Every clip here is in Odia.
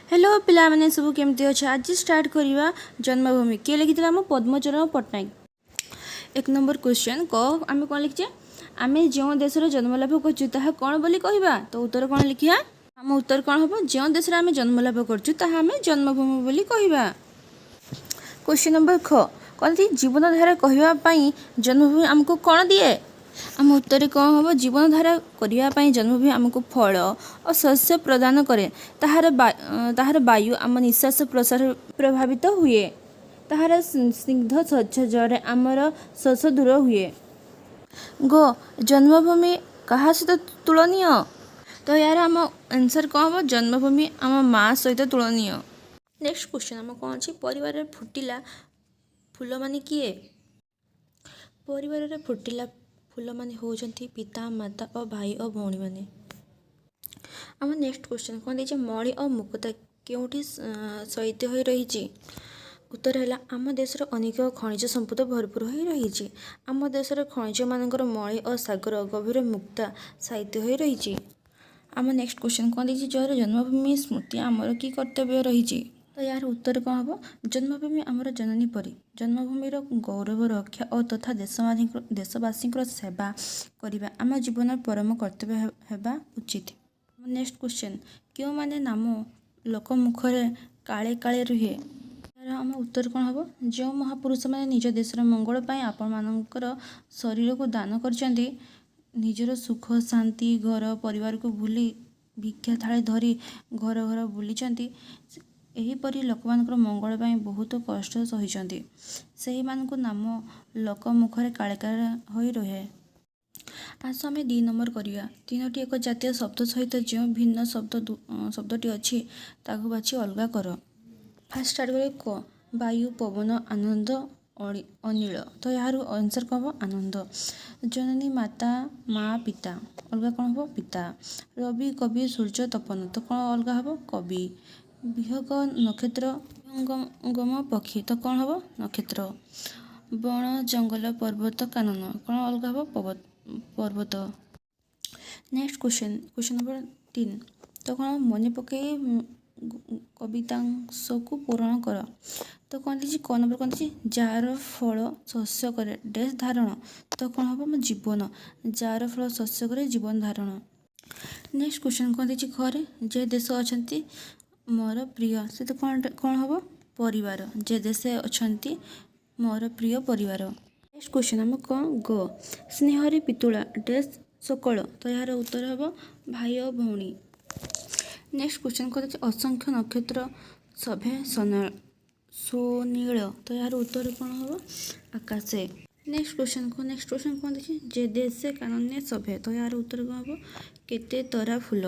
ହ୍ୟାଲୋ ପିଲାମାନେ, ସବୁ କେମିତି ଅଛ? ଆଜି ଷ୍ଟାର୍ଟ କରିବା ଜନ୍ମଭୂମି। କିଏ ଲେଖିଥିଲା? ଆମ ପଦ୍ମଚରଣ ପଟ୍ଟନାୟକ। 1 ନମ୍ବର କ୍ୱେଶ୍ଚନ୍ କ ଆମେ କ'ଣ ଲେଖିଛେ? ଆମେ ଯେଉଁ ଦେଶରେ ଜନ୍ମଲାଭ କରୁଛୁ, ତାହା କ'ଣ ବୋଲି କହିବା? ତ ଉତ୍ତର କ'ଣ ଲେଖିବା? ଆମ ଉତ୍ତର କ'ଣ ହେବ? ଯେଉଁ ଦେଶରେ ଆମେ ଜନ୍ମଲାଭ କରୁଛୁ, ତାହା ଆମେ ଜନ୍ମଭୂମି ବୋଲି କହିବା। କ୍ୱେଶ୍ଚନ୍ ନମ୍ବର ଖ କ'ଣ? ଜୀବନଧାରା କହିବା ପାଇଁ ଜନ୍ମଭୂମି ଆମକୁ କ'ଣ ଦିଏ? ଆମ ଉତ୍ତରରେ କ'ଣ ହେବ? ଜୀବନଧାରା କରିବା ପାଇଁ ଜନ୍ମଭୂମି ଆମକୁ ଫଳ ଓ ଶସ୍ୟ ପ୍ରଦାନ କରେ। ତାହାର ବାୟୁ ଆମ ନିଶ୍ୱାସ ପ୍ରଶ୍ୱାସ ପ୍ରଭାବିତ ହୁଏ। ତାହାର ସ୍ନିଗ୍ଧ ସ୍ୱଚ୍ଛ ଜଳରେ ଆମର ଶୋଷ ଦୂର ହୁଏ। ଗ ଜନ୍ମଭୂମି କାହା ସହିତ ତୁଳନୀୟ? ତ ଏହାର ଆମ ଆନ୍ସର୍ କ'ଣ ହେବ? ଜନ୍ମଭୂମି ଆମ ମା ସହିତ ତୁଳନୀୟ। ନେକ୍ସଟ କ୍ୱେଶ୍ଚନ୍ ଆମ କ'ଣ ଅଛି? ପରିବାରରେ ଫୁଟିଲା ଫୁଲମାନେ କିଏ? ପରିବାରରେ ଫୁଟିଲା ଫୁଲମାନେ ହେଉଛନ୍ତି ପିତା, ମାତା ଓ ଭାଇ ଓ ଭଉଣୀମାନେ। ଆମ ନେକ୍ସଟ କ୍ୱେଶ୍ଚନ୍ କ'ଣ ଦେଇଛି? ମଣି ଓ ମୁକ୍ତା କେଉଁଠି ସାଇତି ହୋଇ ରହିଛି? ଉତ୍ତର ହେଲା, ଆମ ଦେଶର ଅନେକ ଖଣିଜ ସମ୍ପଦ ଭରପୁର ହୋଇ ରହିଛି। ଆମ ଦେଶର ଖଣିଜମାନଙ୍କର ମଣି ଓ ସାଗର ଗଭୀର ମୁକ୍ତା ସାଇତି ହୋଇ ରହିଛି। ଆମ ନେକ୍ସଟ କ୍ୱେଶ୍ଚନ୍ କ'ଣ ଦେଇଛି? ଜୟର ଜନ୍ମଭୂମି ସ୍ମୃତି ଆମର କି କର୍ତ୍ତବ୍ୟ ରହିଛି? ତ ଏହାର ଉତ୍ତର କ'ଣ ହେବ? ଜନ୍ମଭୂମି ଆମର ଜନନୀ ପରି। ଜନ୍ମଭୂମିର ଗୌରବ ରକ୍ଷା ଓ ତଥା ଦେଶବାସୀଙ୍କର ସେବା କରିବା ଆମ ଜୀବନର ପରମ କର୍ତ୍ତବ୍ୟ ହେବା ଉଚିତ। ନେକ୍ସଟ କ୍ୱେଶ୍ଚନ୍, କେଉଁମାନେ ନାମ ଲୋକମୁଖରେ କାଳେ କାଳେ ରୁହେ? ଏହାର ଆମ ଉତ୍ତର କ'ଣ ହେବ? ଯେଉଁ ମହାପୁରୁଷମାନେ ନିଜ ଦେଶର ମଙ୍ଗଳ ପାଇଁ ଆପଣମାନଙ୍କର ଶରୀରକୁ ଦାନ କରିଛନ୍ତି, ନିଜର ସୁଖ ଶାନ୍ତି, ଘର ପରିବାରକୁ ଭୁଲି ଭିକ୍ଷା ଥାଳି ଧରି ଘର ଘର ବୁଲିଛନ୍ତି, ଏହିପରି ଲୋକମାନଙ୍କର ମଙ୍ଗଳ ପାଇଁ ବହୁତ କଷ୍ଟ ସହିଛନ୍ତି, ସେହିମାନଙ୍କୁ ନାମ ଲୋକମୁଖରେ କାଳେ କାଳେ ହୋଇ ରୁହେ। ଆସ ଆମେ 2 ନମ୍ବର କରିବା। ତିନୋଟି ଏକ ଜାତୀୟ ଶବ୍ଦ ସହିତ ଯେଉଁ ଭିନ୍ନ ଶବ୍ଦଟି ଅଛି, ତାକୁ ବାଛି ଅଲଗା କର। ଫାର୍ଷ୍ଟ ଷ୍ଟାର୍ଟ କରିବା କ। ବାୟୁ, ପବନ, ଆନନ୍ଦ, ଅନିଳ। ତ ଏହାର ଆନ୍ସର୍ କ'ଣ ହେବ? ଆନନ୍ଦ। ଜନନୀ, ମାତା, ମା, ପିତା। ଅଲଗା କ'ଣ ହେବ? ପିତା। ରବି, କବି, ସୂର୍ଯ୍ୟ, ତପନ। ତ କ'ଣ ଅଲଗା ହେବ? କବି। ବିହଗ, ନକ୍ଷତ୍ର, ଗମ, ପକ୍ଷୀ। ତ କ'ଣ ହେବ? ନକ୍ଷତ୍ର। ବଣ, ଜଙ୍ଗଲ, ପର୍ବତ, କାନନ। କ'ଣ ଅଲଗା ହେବ? ପର୍ବତ। Next question, question number 3। ତ କ'ଣ ମନେ ପକାଇ କବିତାଂଶକୁ ପୂରଣ କର। ତ କ'ଣ ଦେଇଛି? କ ନମ୍ବର କ'ଣ ଦେଇଛି? ଯାହାର ଫଳ ଶସ୍ୟ କରେ ଡେସ୍ ଧାରଣ। ତ କ'ଣ ହେବ? ଆମ ଜୀବନ। ଯାହାର ଫଳ ଶସ୍ୟ କରେ ଜୀବନ ଧାରଣ। ନେକ୍ସଟ କ୍ୱେଶ୍ଚନ୍ କ'ଣ ଦେଇଛି? ଘରେ ଯେ ଦେଶ ଅଛନ୍ତି ମୋର ପ୍ରିୟ, ସେ ତ କ'ଣ ହେବ? ପରିବାର। ଯେ ଦେଶେ ଅଛନ୍ତି ମୋର ପ୍ରିୟ ପରିବାର। ନେକ୍ସଟ କ୍ୱେଶ୍ଚନ୍ ଆମ କ'ଣ? ଗ ସ୍ନେହରେ ପିତୁଳା ଡେସ୍ ସକଳ। ତ ଏହାର ଉତ୍ତର ହେବ ଭାଇ ଓ ଭଉଣୀ। ନେକ୍ସଟ କ୍ୱେଶ୍ଚନ୍ କ'ଣ ଦେଇଛି? ଅସଂଖ୍ୟ ନକ୍ଷତ୍ର ସଭେ ସୁନୀଳ। ତ ଏହାର ଉତ୍ତର କ'ଣ ହେବ? ଆକାଶେ। ନେକ୍ସଟ କ୍ୱେଶ୍ଚନ୍ କ'ଣ ଦେଇଛି? ଯେ ଦେଶେ କାନନେ ସଭେ। ତ ଏହାର ଉତ୍ତର କ'ଣ ହେବ? କେତେ ତରା ଫୁଲ।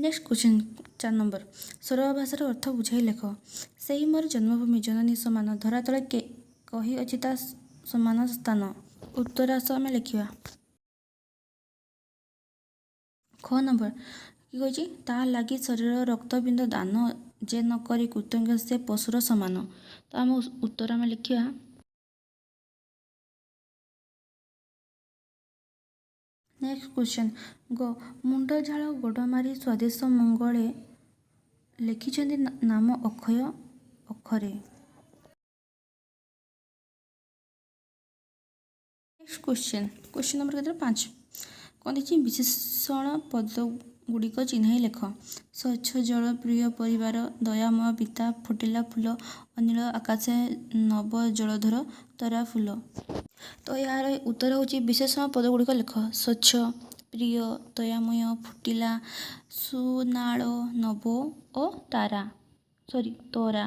ନେକ୍ସଟ କ୍ୱେଶ୍ଚନ୍ 4 ନମ୍ବର, ସରଳ ଭାଷାର ଅର୍ଥ ବୁଝାଇ ଲେଖ। ସେହି ମୋର ଜନ୍ମଭୂମି ଜନନୀ ସମାନ, ଧରାତଳେ କହିଅଛି ତା ସମାନ ସ୍ଥାନ। ଉତ୍ତର ଆସ ଆମେ ଲେଖିବା। ଖ ନମ୍ବର କି କହିଛି? ତା ଲାଗି ଶରୀରର ରକ୍ତବିନ୍ଦୁ ଦାନ ଯେ ନ କରି କୃତଜ୍ଞ, ସେ ପଶୁର ସମାନ। ତ ଆମ ଉତ୍ତର ଆମେ ଲେଖିବା। ନେକ୍ସଟ କ୍ୱେଶ୍ଚନ୍ ଗ ମୁଣ୍ଡ ଝାଳ ଗଡ଼ମାରି ସ୍ୱଦେଶ ମଙ୍ଗଳେ ଲେଖିଛନ୍ତି ନାମ ଅକ୍ଷୟ ଅକ୍ଷରେ। ନେକ୍ସଟ କ୍ୱେଶ୍ଚନ୍, କ୍ୱେଶ୍ଚନ୍ ନମ୍ବର କେତେ? 5। କ'ଣ ଦେଇଛି? ବିଶେଷଣ ପଦ ଗୁଡ଼ିକ ଚିହ୍ନାଇ ଲେଖ। ସ୍ୱଚ୍ଛ ଜଳ, ପ୍ରିୟ ପରିବାର, ଦୟାମୟ ପିତା, ଫୁଟିଲା ଫୁଲ, ଅନିଳ ଆକାଶେ, ନବ ଜଳଧର, ତରା ଫୁଲ। ତ ଏହାର ଉତ୍ତର ହେଉଛି, ବିଶେଷଣ ପଦ ଗୁଡ଼ିକ ଲେଖ। ସ୍ୱଚ୍ଛ, ପ୍ରିୟ, ଦୟାମୟ, ଫୁଟିଲା, ସୁନାଳ, ନବ ଓ ତାରା, ସରି, ତରା।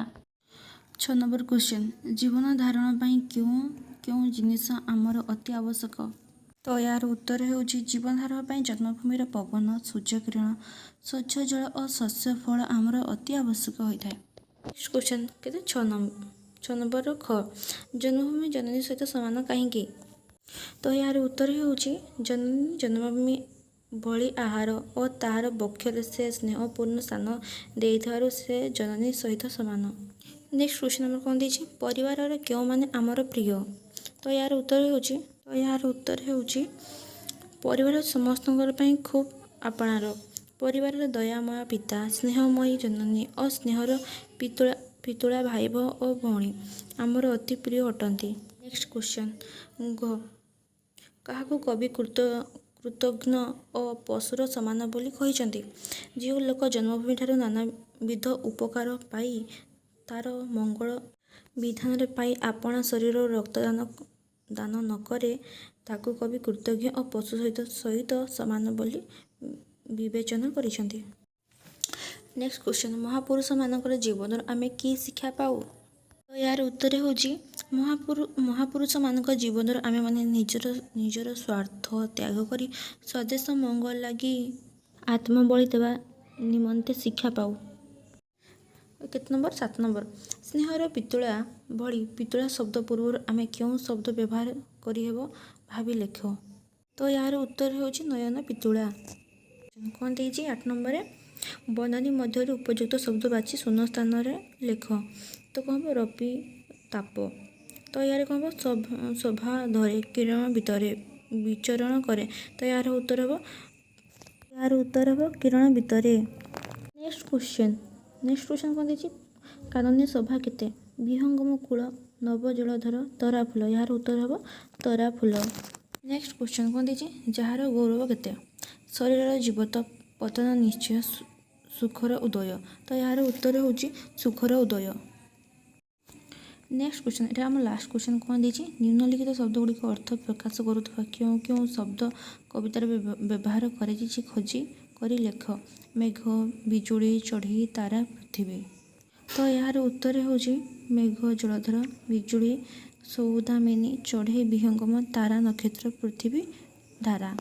6 ନମ୍ବର କ୍ୱେଶ୍ଚନ୍, ଜୀବନ ଧାରଣ ପାଇଁ କେଉଁ କେଉଁ ଜିନିଷ ଆମର ଅତି ଆବଶ୍ୟକ? ତ ଏହାର ଉତ୍ତର ହେଉଛି, ଜୀବନ ଧାରଣ ପାଇଁ ଜନ୍ମଭୂମିର ପବନ, ସୂର୍ଯ୍ୟକିରଣ, ସ୍ୱଚ୍ଛ ଜଳ ଓ ଶସ୍ୟ ଫଳ ଆମର ଅତି ଆବଶ୍ୟକ ହୋଇଥାଏ। ନେକ୍ସଟ କ୍ୱେଶ୍ଚନ୍ କେତେ? 6 ନମ୍ବରର ଖ, ଜନ୍ମଭୂମି ଜନନୀ ସହିତ ସମାନ କାହିଁକି? ତ ଏହାର ଉତ୍ତର ହେଉଛି, ଜନନୀ ଜନ୍ମଭୂମି ଭଳି ଆହାର ଓ ତାହାର ବକ୍ଷରେ ସେ ସ୍ନେହପୂର୍ଣ୍ଣ ସ୍ଥାନ ଦେଇଥିବାରୁ ସେ ଜନନୀ ସହିତ ସମାନ। ନେକ୍ସଟ କ୍ୱେଶ୍ଚନ୍ ଆମର କ'ଣ ଦେଇଛି? ପରିବାରରେ କେଉଁମାନେ ଆମର ପ୍ରିୟ? ତ ଏହାର ଉତ୍ତର ହେଉଛି, ପରିବାର ସମସ୍ତଙ୍କର ପାଇଁ ଖୁବ୍ ଆପଣାର। ପରିବାରର ଦୟାମୟ ପିତା, ସ୍ନେହମୟୀ ଜନନୀ ଓ ସ୍ନେହର ପିତୁଳା ପିତୁଳା ଭାଇ ଓ ଭଉଣୀ ଆମର ଅତି ପ୍ରିୟ ଅଟନ୍ତି। ନେକ୍ସଟ କ୍ୱେଶ୍ଚନ୍, ଘ, କାହାକୁ କବି କୃତଘ୍ନ ଓ ପଶୁର ସମାନ ବୋଲି କହିଛନ୍ତି? ଯେଉଁ ଲୋକ ଜନ୍ମଭୂମିଠାରୁ ନାନାବିଧ ଉପକାର ପାଇ, ତା'ର ମଙ୍ଗଳ ବିଧାନରେ ପାଇ ଆପଣା ଶରୀରରୁ ରକ୍ତ ଦାନ ନ କରେ, ତାକୁ କବି କୃତଘ୍ନ ଓ ପଶୁ ସହିତ ସମାନ ବୋଲି ବିବେଚନା କରିଛନ୍ତି। ନେକ୍ସଟ କ୍ୱେଶ୍ଚନ୍, ମହାପୁରୁଷମାନଙ୍କର ଜୀବନରୁ ଆମେ କି ଶିକ୍ଷା ପାଉ? ତ ଏହାର ଉତ୍ତର ହେଉଛି, ମହାପୁରୁଷମାନଙ୍କ ଜୀବନରୁ ଆମେମାନେ ନିଜର ସ୍ୱାର୍ଥ ତ୍ୟାଗ କରି ସ୍ୱଦେଶ ମଙ୍ଗଳ ଲାଗି ଆତ୍ମବଳି ଦେବା ନିମନ୍ତେ ଶିକ୍ଷା ପାଉ। କେତେ ନମ୍ବର? 7 ନମ୍ବର। ସ୍ନେହର ପିତୁଳା ଭଳି, ପିତୁଳା ଶବ୍ଦ ପୂର୍ବରୁ ଆମେ କେଉଁ ଶବ୍ଦ ବ୍ୟବହାର କରିହେବ, ଭାବି ଲେଖ। ତ ଏହାର ଉତ୍ତର ହେଉଛି ନୟନ ପିତୁଳା। କ'ଣ ଦେଇଛି 8 ନମ୍ବରରେ? ବନ୍ଧନୀ ମଧ୍ୟରୁ ଉପଯୁକ୍ତ ଶବ୍ଦ ବାଛି ଶୂନ୍ୟ ସ୍ଥାନରେ ଲେଖ। ତ କ'ଣ ହେବ? ରବି ତାପ। ତ ଏହାର କ'ଣ ହେବ? ଶୋଭା ଧରେ, କିରଣ ଭିତରେ, ବିଚରଣ କରେ। ତ ଏହାର ଉତ୍ତର ହେବ କିରଣ ଭିତରେ। ନେକ୍ସଟ କ୍ୱେଶ୍ଚନ୍ କ'ଣ ଦେଇଛି? କାନନେ ଶୋଭା କେତେ, ବିହଙ୍ଗମ କୂଳ, ନବ ଜଳଧର, ତରା ଫୁଲ। ଏହାର ଉତ୍ତର ହେବ ତରା ଫୁଲ। ନେକ୍ସଟ କ୍ୱେଶ୍ଚନ୍ କ'ଣ ଦେଇଛି? ଯାହାର ଗୌରବ କେତେ, ଶରୀରର ଜୀବତ ପତନ ନିଶ୍ଚୟ, ସୁଖର ଉଦୟ। ତ ଏହାର ଉତ୍ତର ହେଉଛି ସୁଖର ଉଦୟ। ନେକ୍ସଟ କ୍ୱେଶ୍ଚନ୍, ଏଇଟା ଆମ ଲାଷ୍ଟ କ୍ୱେଶ୍ଚନ୍। କ'ଣ ଦେଇଛି? ନିମ୍ନଲିଖିତ ଶବ୍ଦ ଗୁଡ଼ିକ ଅର୍ଥ ପ୍ରକାଶ କରୁଥିବା କେଉଁ କେଉଁ ଶବ୍ଦ କବିତାରେ ବ୍ୟବହାର କରାଯାଇଛି, ଖୋଜି କରି ଲେଖ। ମେଘ, ବିଜୁଳି, ଚଢ଼େଇ, ତାରା, ପୃଥିବୀ। ତ ଏହାର ଉତ୍ତର ହେଉଛି ମେଘ ଜଳଧର, ବିଜୁଳି ସୌଦାମିନୀ, ଚଢ଼େଇ ବିହଙ୍ଗମ, ତାରା ନକ୍ଷତ୍ର, ପୃଥିବୀ ଧାରା।